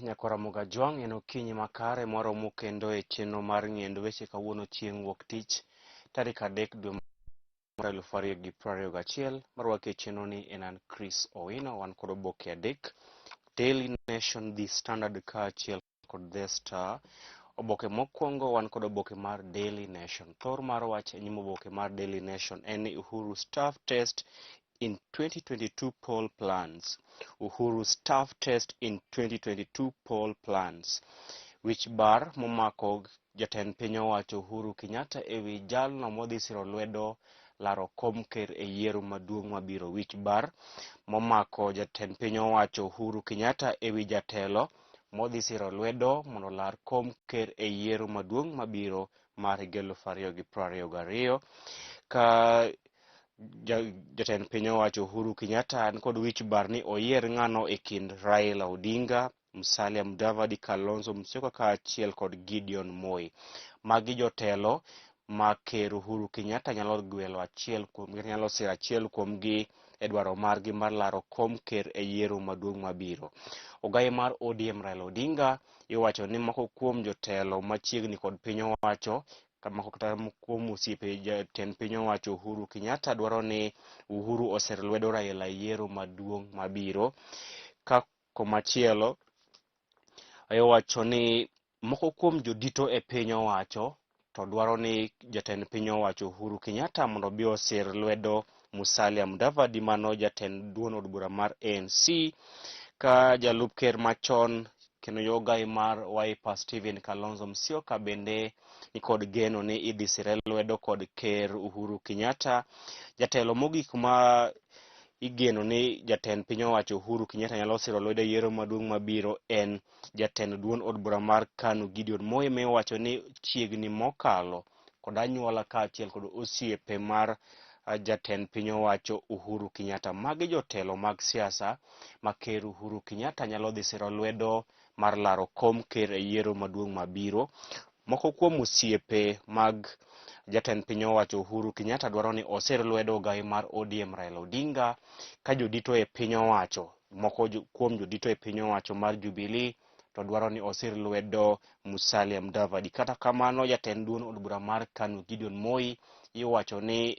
Nyakora Mogajwang' en okinyi makare mwaromo kendo e chenro mar ng'iendo weche kawuono chieng' wuok tich tarik 3 dwe mar 2021. Marwaki e chenro ni en an Chris Owino. Wan kod oboke adek: Daily Nation, The Standard kaachiel kod The Star. Oboke mokwongo, wan kod oboke mar Daily Nation. Thor mar wach e nyim oboke mar Daily Nation en ni "Uhuru staff test in 2022 poll plans." "Uhuru staff test in 2022 poll plans." Wich bar momako jatend piny owacho Uhuru Kenyatta ewi jalno modhi siro lwedo laro kom ker e yiero maduong' mabiro. Wich bar momako jatend piny owacho Uhuru Kenyatta ewi jatelo modhi siro lwedo mondo olar kom ker e yiero maduong' mabiro mar higa 2022. Ka jatend piny owacho Uhuru Kenyatta ni kod wich bar ni oyier ng'ano e kind Raila Odinga, Musalia Mudavadi, Kalonzo Musyoka kaachiel kod Gideon Moi. Magi jotelo ma ker Uhuru Kenyatta nyalo gwelo achiel kuom, nyalo siro achiel kuomgi e dwaro margi mar laro kom ker e yiero maduong' mabiro. Ogai mar ODM Raila Odinga iwacho ni moko kuom jotelo machiegni kod piny owacho, moko kata kuom osiepe jatend piny owacho Uhuru Kenyatta, dwaro ni Uhuru oser lwedo Raila e yiero maduong' mabiro. Ka komachielo iwacho ni moko kuom jodito e piny owacho to dwaro ni jatend piny owacho Uhuru Kenyatta mondo obi osir lwedo Musalia Mudavadi, mano jatend duond od bura mar ANC. Ka jalup ker machon kendo ogai mar Wiper Stephen Kalonzo Musyoka bende nikod geno ni idhi sire lwedo kod ker Uhuru Kenyatta. Jatelo mogik ma igeno ni jatend piny owacho Uhuru Kenyatta nyalo siro lwedo e yiero maduong' mabiro en jatend duond od bura mar KANU Gideon Moi, miwacho ni chiegni mokalo kod anyuola kaachiel kod osiepe mar jatend piny owacho Uhuru Kenyatta. Magi jotelo mag siasa ma ker Uhuru Kenyatta nyalo dhi siro lwedo mar laro kom ker e yiero maduong' mabiro. Moko kuom osiepe mag jatend piny owacho Uhuru Kenyatta dwaro ni osir lwedo ogai mar ODM Raila Odinga, ka jodito e piny owacho, moko kuom jodito e piny owacho mar Jubilee to dwaro ni osir lwedo Musalia Mudavadi. Kata kamano, jatend duond od bura mar KANU Gideon Moi iwacho ni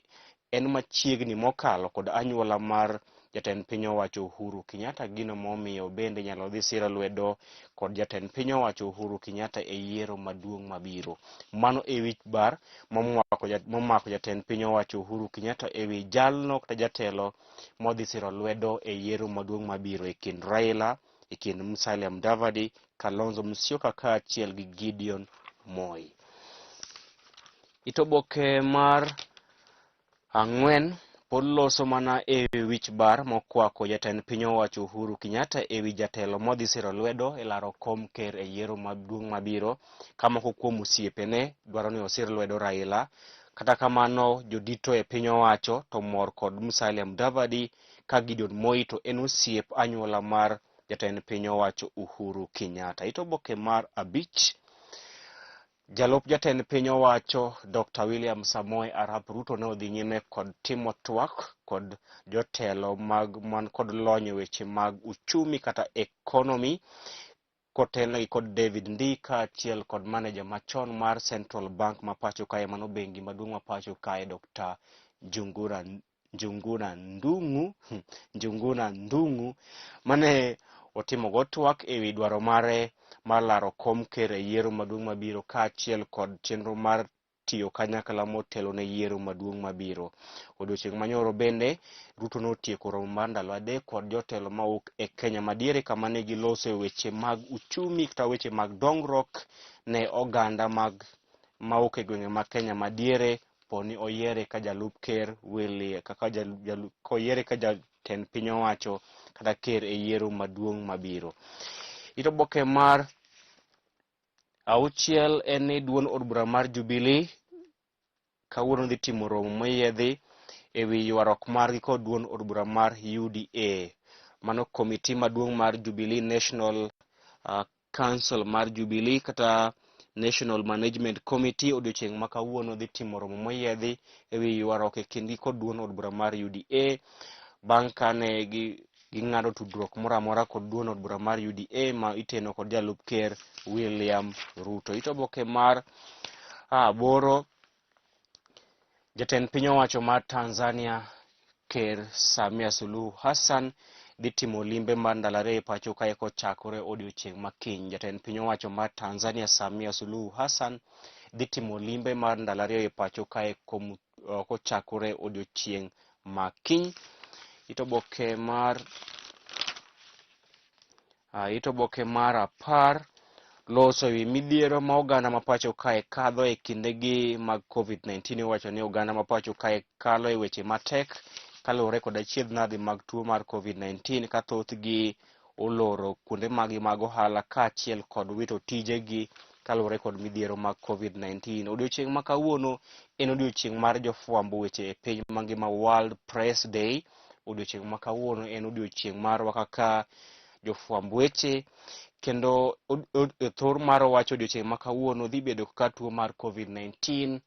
en machiegni mokalo kod anyuola mar jatend piny owacho Uhuru Kenyatta, gino momiyo bende nyalo dhi siro lwedo kod jatend piny owacho Uhuru Kenyatta e yiero maduong' mabiro. Mano e wich bar momako jatend piny owacho Uhuru Kenyatta e wi jalno kata jatelo modhi siro lwedo e yiero maduong' mabiro e kind Raila, e kind Musalia Mudavadi, Kalonzo Musyoka kaachiel gi Gideon Moi. It oboke mar ang'wen pod loso mana e wich bar mokwako jatend piny owacho Uhuru Kenyatta e wi jatelo modhi siro lwedo e laro kom ker e yiero maduong' mabiro, ka moko kuom osiepene dwaro ni osir lwedo Raila. Kata kamano, jodito e piny owacho to mor kod Musalia Mudavadi, ka Gideon Moi to en osiep anyuola mar jatend piny owacho Uhuru Kenyatta. It oboke mar abich: Jalup jatend piny owacho Dr. William Samoei Arap Ruto ne odhi nyime kod timo twak kod jotelo mag man kod lony e weche mag uchumi kata economy, kotelnegi kod David Ndii kaachiel kod maneja machon mar Central Bank ma pacho kae, mano bengi maduong' ma pacho kae, Dr. Njuguna Ndung'u, Njuguna Ndung'u, mane otimo go twak ewi dwaro mare mar laro kom ker e yiero maduong' mabiro kaachiel kod chenro mar tiyo kanyakla motelo ne yiero maduong' mabiro. Odiochieng' manyoro bende Ruto notieko romo mar ndalo 3 kod jotelo mawuok e Kenya madiere, kama ne giloso e weche mag uchumi kata weche mag dongruok ne oganda mag mawuok e gwenge mag Kenya madiere poni oyiere ka jalup ker Willy kaka koyiere ka jatend piny owacho kata ker e yiero maduong' mabiro. It oboke mar auchiel en ni duond od bura mar Jubilee kawuono dhi timo romo moyiedhi e wi ywaruok margi kod duond od bura mar UDA. Mano komiti maduong' mar Jubilee National Council mar Jubilee kata National Management Committee odiochieng' ma kawuono dhi timo romo moyiedhi e wi ywaruok e kindgi kod duond od bura mar UDA bang' kane gi Ging'ado tudruok moro amora kod duond od bura mar UDA ma iteno kod jalup ker William Ruto. It oboke mar aboro, jatend piny owacho mar Tanzania Ker Samia Suluhu Hassan dhi timo limbe mar ndalo ariyo e pacho kae kochakore odiochieng' ma kiny. Jatend piny owacho mar Tanzania Samia Suluhu Hassan dhi timo limbe mar ndalo ariyo e pacho kae kochakore odiochieng' ma kiny. It oboke mar it oboke mar 10 loso ewi midhiero ma oganda ma pacho kae kadho e kindegi mag COVID-19. Iwacho ni oganda ma pacho kae kalo e weche matek kaluwore kod achiedh nade mag tuo mar COVID-19, ka thothgi oloro kuonde maggi mag ohala kaachiel kod wito tijegi kaluwore kod midhiero mag COVID-19. Odiochieng' ma kawuono en odiochieng' mar jofwambo weche e piny mangima, World Press Day. Odiochieng' ma kawuono en odiochieng' marwa kaka jofwamb weche, kendo thor mar wacho odiochieng' ma kawuono dhi bedo kaka tuo mar COVID-19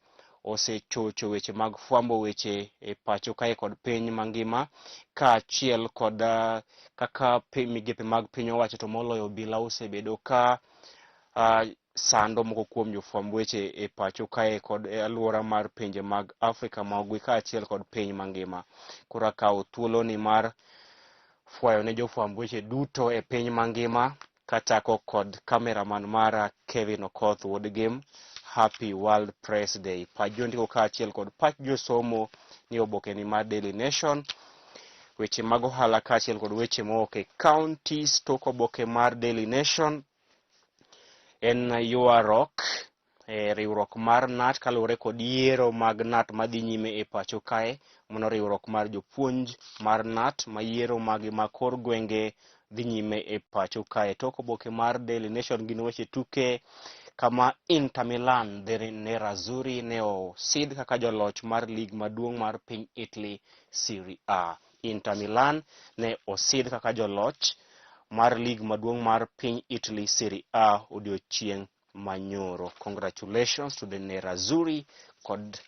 osechocho weche mag fwambo weche e pacho kae kod piny mangima, kaachiel kod kaka migepe mag piny owacho to moloyo obila osebedo ka sando moko kuom jofwamb weche e pacho kae kod e alwora mar pinje mag Afrika ma Ugwe kaachiel kod piny mangima. Koro akawo thuoloni mar fwayo ne jofwamb weche duto e piny mangima, kachako kod cameraman mara Kevin Okoth wuod Gem, Happy World Press Day. Pach jondiko kaachiel kod pach josomo ni oboke ni mar Daily Nation, weche mag ohala kaachiel kod weche mowuok e counties. Tok oboke mar Daily Nation en ywaruok e riwruok mar KNUT kaluwore kod yiero mag KNUT madhi nyime e pacho kae. Mano riwruok mar jopuonj mar KNUT ma yiero magi ma kor gwenge dhi nyime e pacho kae. Tok oboke mar Daily Nation gin weche tuke, kama Inter Milan the Nerazzurri ne osidh kaka joloch mar lig maduong' mar piny Italy, Serie A. Inter Milan ne osidh kaka joloch mar lig maduong' mar piny Italy, Serie A, odiochieng' manyoro. Congratulations to the Nerazzurri kod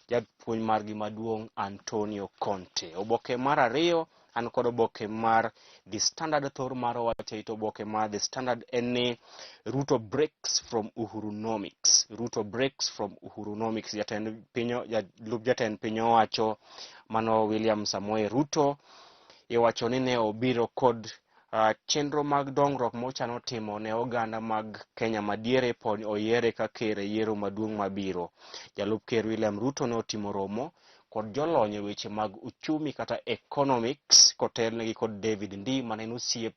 japuonj margi maduong' Antonio Conte. Oboke mar ariyo, an kod oboke mar The Standard. Thor mar wacho it oboke mar The Standard en ni Ruto breaks from Uhurunomics. Ruto breaks from Uhurunomics. Jatend piny, jalup jatend piny owacho mano William Samoei Ruto iwacho ni ne obiro kod chenro mag dongruok mochano timo ne oganda mag Kenya madiere pod oyiere ka ker e yiero maduong' mabiro. Jalup ker William Ruto ne otimo romo kod jolony e weche mag uchumi kata economics kotelnegi kod David Ndii mane en osiep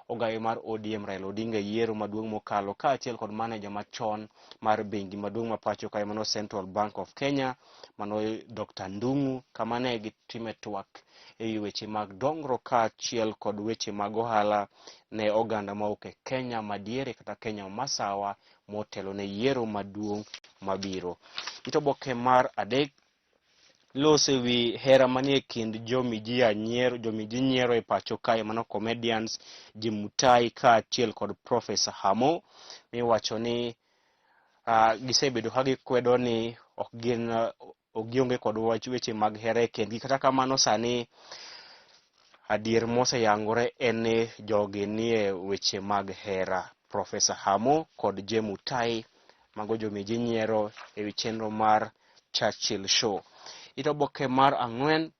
ogaye mar ODM Raila Odinga e yiero maduong' mokalo, kaachiel kod maneja machon mar bengi maduong' ma pacho kae, mano Central Bank of Kenya, mano Dr. Ndung'u, kama ne gitime twak e weche mag dongruok kaachiel kod weche mag ohala ne oganda mawuok e Kenya madiere kata Kenya masawa motelo ne yiero maduong' mabiro. It oboke mar adek loso ewi hera manie kind jomiji nyiero, jomiji nyiero e pacho kae, mano comedians Jemutai kaachiel kod Professor Hamo, miwacho ni gisebedo ka gikwedo ni ok gin ok gionge kod wach weche mag hera e kindgi. Kata kamano sani adier moseyangore en ni jogi nie weche mag hera. Professor Hamo kod Jemutai, mago jomiji nyiero ewi chenro mar Churchill Show. It oboke mar ang'wen,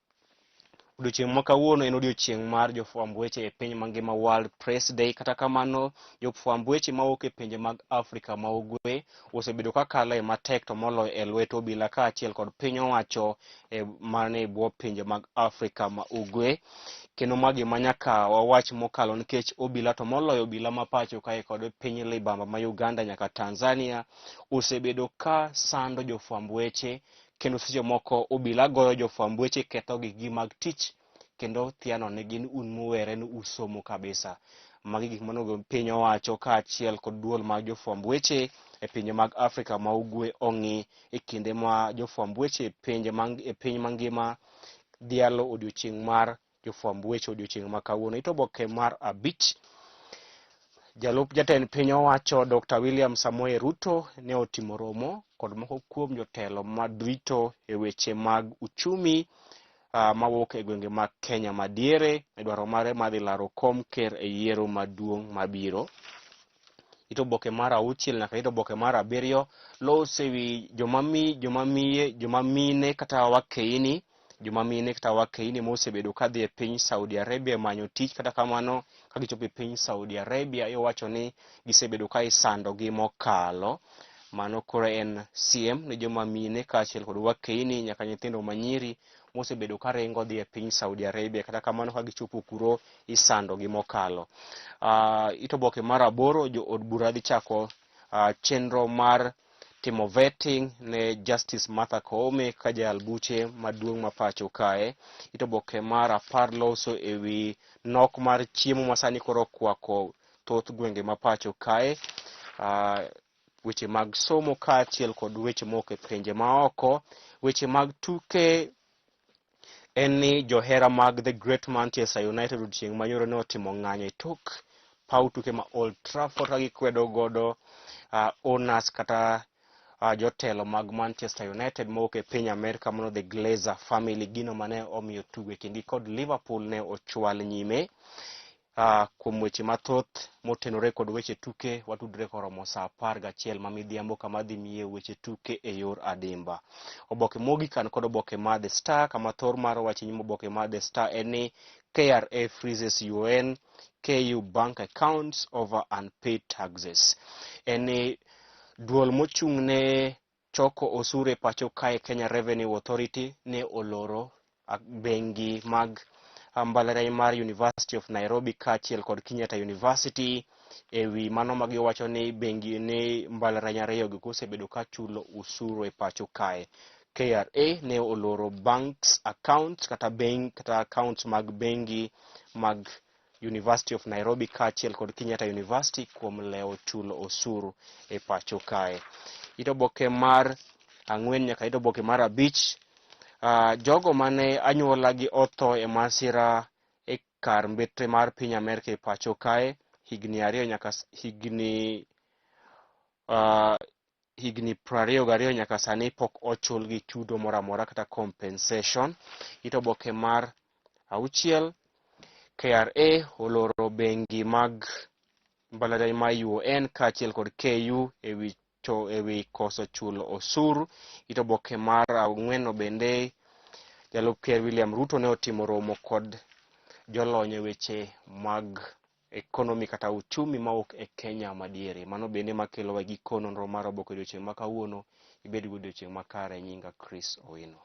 odiochieng' ma kawuono en odiochieng' mar jofwamb weche e piny mangima, World Press Day. Kata kamano jofwamb weche mawuok e pinje mag Afrika ma Ugwe osebedo ka kalo e matek to moloyo e lwet obila kaachiel kod piny owacho e mane e bwo pinje mag Afrika ma Ugwe. Kendo magi ma nyaka wawach mokalo nikech obila to moloyo obila ma pacho kae kod piny libamba ma Uganda nyaka Tanzania osebedo ka sando jofwamb weche, kendo seche moko obila goyo jofwamb weche, ketho gikgi mag tich kendo thiano ne gin un muwere ni usomo kabisa. Magi gik monego piny owacho kaachiel kod duol mag jofwamb weche e pinje mag Afrika ma Ugwe ong'i e kinde ma jofwamb weche e piny mangima dhialo odiochieng' mar jofwamb weche odiochieng' ma kawuono. It oboke mar abich, jalup jatend piny owacho Dr. William Samoei Ruto ne otimo romo kod moko kuom jotelo madrito e weche mag uchumi. mawuok e gwenge mag Kenya madiere e dwaro mare mar dhi laro kom ker e yiero maduong' mabiro. It oboke mar 6 nyaka it oboke mar 7 loso ewi joma mine kata wakeini, joma mine kata wakeini mosebedo kadhi e piny Saudi Arabia manyo tich. Kata kamano ka gichopo e piny Saudi Arabia iwacho ni gisebedo ka isandogi mokalo. Mano koro en siem ne joma mine kaachiel kod wakeini nyaka nyithindo manyiri mosebedo ka ringo dhi e piny Saudi Arabia. Kata kamano ka gichopo kuro isandogi mokalo. It oboke mar 8 jo od bura dhi chako chenro mar timo vetting ne Justice Martha Koome ka jayal buche maduong' ma pacho kae. It oboke mar 10 loso ewi nok mar chiemo ma sani koro okwako thoth gwenge ma pacho kae. Weche mag somo kaachiel kod weche moko e pinje maoko. Weche mag tuke en ni johera mag The Great Manchester United odiochieng' manyoro ne otimo ng'anyo e tok paw tuke ma Old Trafford ka gikwedo godo owners kata jotelo mag Manchester United mowuok e piny Amerka mano The Glazer family, gino mane omiyo tugo e kindgi kod Liverpool ne ochwal nyime. Kuom weche mathoth motenore kod weche tuke watudre koromo saa 11 ma midhiambo kama dhi miye weche tuke e yor adimba. Oboke mogik an kod oboke mar The Star kama thor mar wach nyim oboke mar The Star en ni KRA freezes UN KU bank accounts over unpaid taxes. En ni duol mochung' ne choko osuru e pacho kae Kenya Revenue Authority ne oloro bengi mag mbalariany mar University of Nairobi kaachiel kod Kenyatta University ewi mano ma giwacho ni bengi ni mbalariany ariyo gi kosebedo ka chulo osuru e pacho kae. KRA ne oloro banks accounts kata bank kata accounts mag bengi mag University of Nairobi kaachiel kod Kenyatta University kuom lewo chulo osuru e pacho kae. It oboke mar 4 nyaka it oboke mar 5 jogo mane anyuola gi otho e masira e kar mbetre mar piny Amerka e pacho kae higni 2 nyaka higni 22 nyaka sani pok ochulgi chudo moro amora kata compensation. It oboke mar 6 KRA oloro bengi mag mbalariany mar UoN kaachiel kod KU ewi koso chulo osuru. It oboke mar 4 bende jalup ker William Ruto ne otimo romo kod jolony e weche mag economy kata uchumi mawuok e Kenya madiere. Mano bende makelo wa giko nonro mar oboke odiochieng' ma kawuono. Ibed gi odiochieng' makare. Nyinga Chris Owino.